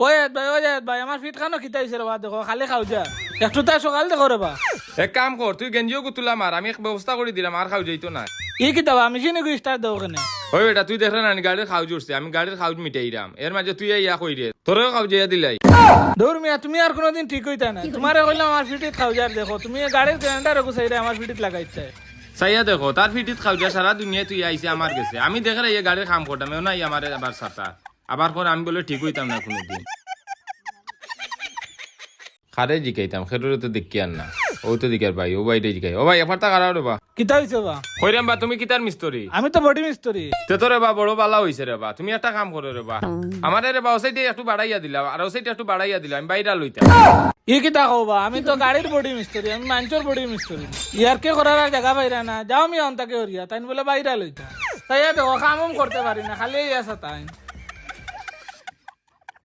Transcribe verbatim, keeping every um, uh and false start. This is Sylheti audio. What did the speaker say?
ওই জায়েদ ভাই, ওই জায়েদ ভাই, আমার ফিট খানো কিতা অইছে রে বা? দেখো, খালি খাউজার। একটু তা সকাল দেখো রে বা। এক কাম কর, তুই গেঞ্জিও গুতুলা মার, আমি এক ব্যবস্থা করি দিরাম, আর খাউজাইতো না। ই কিতা বা, মেশিন এগু স্টার্ট দেও কেনে? ওই বেটা, তুই দেখরে না নি গাড়ির খাউজ উঠছে, আমি গাড়ির খাউজ মিটাইরাম, এর মাঝে তুই ইয়া কইরে, তোরেও খাউজাইয়া দিলাই। দৌড় মিয়া, তুমি আর কোনোদিন ঠিক অইতা না। তুমারে কইলাম আমার ফিটিত খাউজার দেখো, তুমি এই গাড়ির গ্রাইন্ডার এগু চাইরে আমার ফিটিত লাগাইতে। চাইয়া দেখো, তার ফিটিত খাউজা সারা দুনিয়াত তুই আইছে আমার গেছে। আমি দেখরে ইয়ে গাড়ির কাম করতাম, এও নাই আমারে আবার সাতা। আবার কর আমি বলে ঠিক অইতাম না কোনোদিন। কারে জিকাইতাম, খেরোরে তো দেখি আর না। ও তো দিকার ভাই, ও ভাইরে জিকাই। ও ভাই, এবার তা কারা রে বা? কিতা অইছে বা? কইরাম বা, তুমি কিতার মিস্ত্রি? আমি তো বডি মিস্ত্রি। তে তো রে বা, বড় বালা অইছে রে বা। তুমি একটা কাম করো রে বা। আমারে রে বা, ও সাইডে একটু বাড়াইয়া দিলা, আর ও সাইডে একটু বাড়াইয়া দিলা, আমি বাইরা লইতাম। ই কিতা কও বা? আমি তো গাড়ির বডি মিস্ত্রি, আমি মানষর বডি মিস্ত্রি। ইয়ার কে করার আর জাগা পাইরা না। যাও মি অন্তাকে হরিয়া, তাইন বলে বাইরা লইতা। তাই দেখো, কামও করতে পারি না, খালি এই আছে তাই।